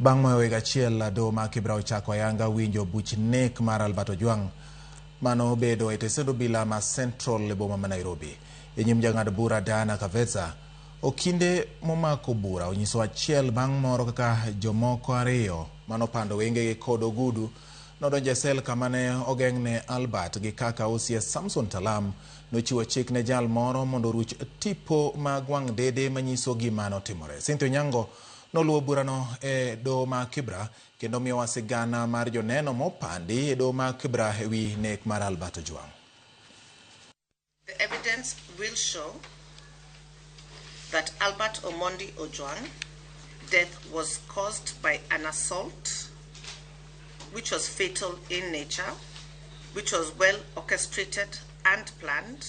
Bang' moyo higa achiel, doho ma Kibra ochako ayanga winjo buch nek mar Albert Ojwang mano obedo e tesend obila ma Central e boma ma Nairobi. E nyim jang'ad bura Diana Kavetsa, okinde momako bura onyiso achiel bang' moro kaka jomoko ariyo manopando wengegi kod ogudu nodonjo e sel kama ne ogeng'ne Albert gi kaka OCS Samson Talam nochiwo chik ne jal moro mondo oruch tipo mag wang' dede manyiso gima notimore. Cynthia Onyango noluwo burano e doho ma Kibra kendo miyowa sigana mar joneno mopandi e doho ma Kibra e wi nek mar Albert Ojwang. The evidence will show that Albert Omondi Ojwang death was caused by an assault which was fatal in nature, which was well orchestrated and planned,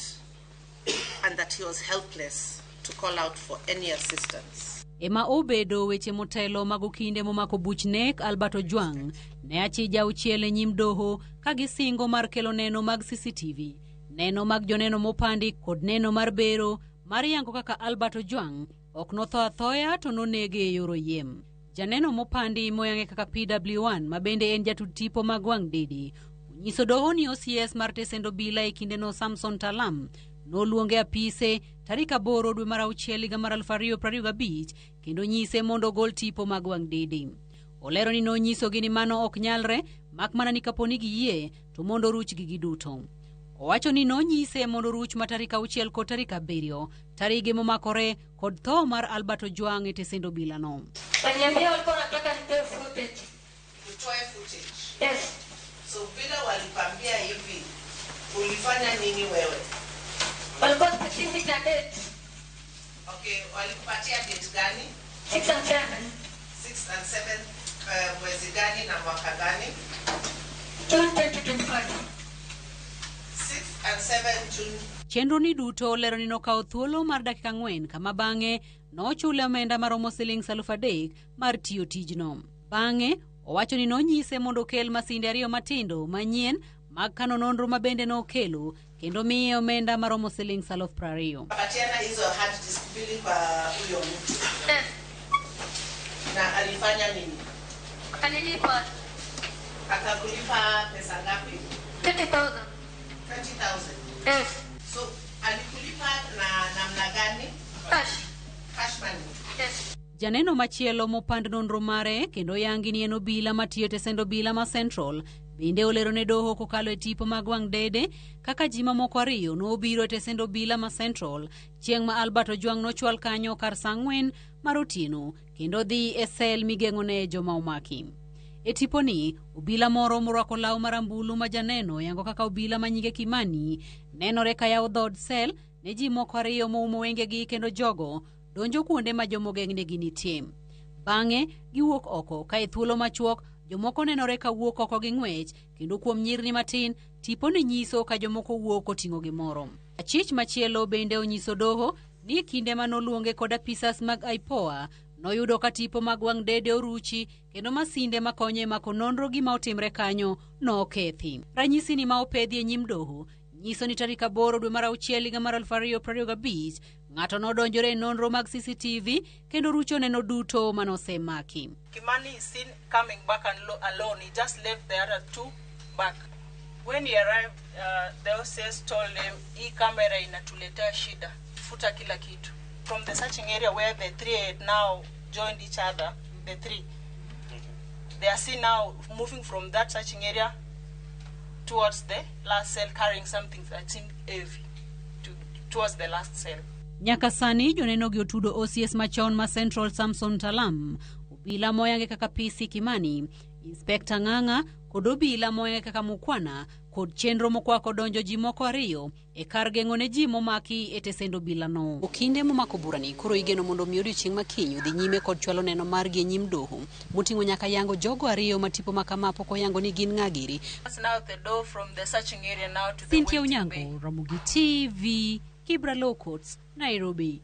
and that he was helpless to call out for any assistance. Ema obedo weche motelo mag okinde momako buch nek Albert Ojwang ne achija auchiel e nyim doho ka gisingo mar kelo neno mag CCTV, neno mag joneno mopandi kod neno mar bero mar yango kaka Albert Ojwang ok notho athoya to nonege e yor oyiem. Janeno mopandi moyange kaka PW1 ma bende en jatud tipo mag wang' dede onyiso doho ni OCS mar tesend obila e kindeno Samson Talam noluonge apise tarik 8 dwe mar auchiel higa mar 2025 kendo nyise mondo ogol tipo mag wang' dede. Olero ni nonyisogi ni mano ok nyalre mak mana ni kapo ni giyie to mondo oruchgi giduto. Owacho ni nonyise mondo oruch ma tarik 6 kod tarik 7 tarige momakore kod tho mar Albert Ojwang e tesend obilano. Waniambia walikuwa wanataka nitoe footage. Utoe footage. Yes. So vile walikwambia hivi, ulifanya nini wewe? Walikuwa specific na date. Okay, walikupatia date gani? 6 and 7. 6 and 7, mwezi gani na mwaka gani? June 2025. 6 and 7 June. Chenro ni duto lero ni nokawo thuolo mar dakika 4 kama bang'e nochule omenda maromo siling 3,000 mar tiyo tijno. Bang'e owacho ni nonyise mondo okel masinde 2 matindo manyien mag kano nonro ma bende nokelo kendo miye omenda maromo siling 20,000. Patiana hizo hard disk mbili kwa huyo mtu. Yes. Na alifanya nini? Alilipa. Akakulipa pesa ngapi? 20,000. 20,000. Yes. So alikulipa na namna gani? Cash. Cash money. Yes. Janeno machielo mopand nonro mare kendo yangi ni en obila matiyo e tesend obila ma Central bende olero ne doho kokalo e tipo mag wang' dede kaka ji mamoko 2 nobiro e tesend obila ma Central chieng' ma Albert Ojwang nochwal kanyo kar saa 4 mar otieno kendo dhi e sel migeng'one joma omaki. E tiponi, obila moro morwako law marambulu ma janeno yango kaka obila ma nyinge Kimani nenore ka yawo dhood sel ne ji moko 2 moumo wengegi kendo jogo donjo kuonde ma jomogeng'negi nitie. Bang'e giwuok oko ka e thuolo machuok jomoko nenore ka wuok oko gi ng'wech kendo kuom nyirni matin tiponi nyiso ka jomoko wuok oting'o gimoro. Achich machielo bende onyiso doho ni e kinde manoluonge kod apisas mag IPOA noyudo ka tipo mag wang' dede oruchi kendo masinde makonyo e mako nonro gima otimre kanyo nokethi. Ranyisi ni ma opedhi e nyim doho nyiso ni tarik 8 dwe mar auchiel higa mar 2025 ng'ato nodonjore e nonro mag CCTV kendo rucho neno duto manosemaki. Kimani is seen coming back and alone. He just left the other 2 back. When he arrived, the OCS told him, hii kamera inatuletea shida, futa kila kitu. From the searching area where the 3 had now joined each other, the 3, they are seen now moving from that searching area towards the last cell, carrying something that seemed heavy towards the last cell. Nyaka sani joneno gi otudo OCS machon ma Central Samson Talam, obila moyange kaka PC Kimani, Inspector Ng'ang'a kod obila moyange kaka Mukwana kod chenro mokwako donjo ji moko 2 e kar geng'o ne ji momaki e tesend obilano. Okinde momako burani koro igeno mondo mi odiochieng' ma kiny odhi nyime kod chwalo neno margi e nyim doho moting'o nyaka yango jogo 2 ma tipo ma kama pok oyango ni gin ng'a giri. Now the door from the searching area now to the Cynthia waiting Onyango, bay. Ramogi TV, Kibra Law Courts, Nairobi.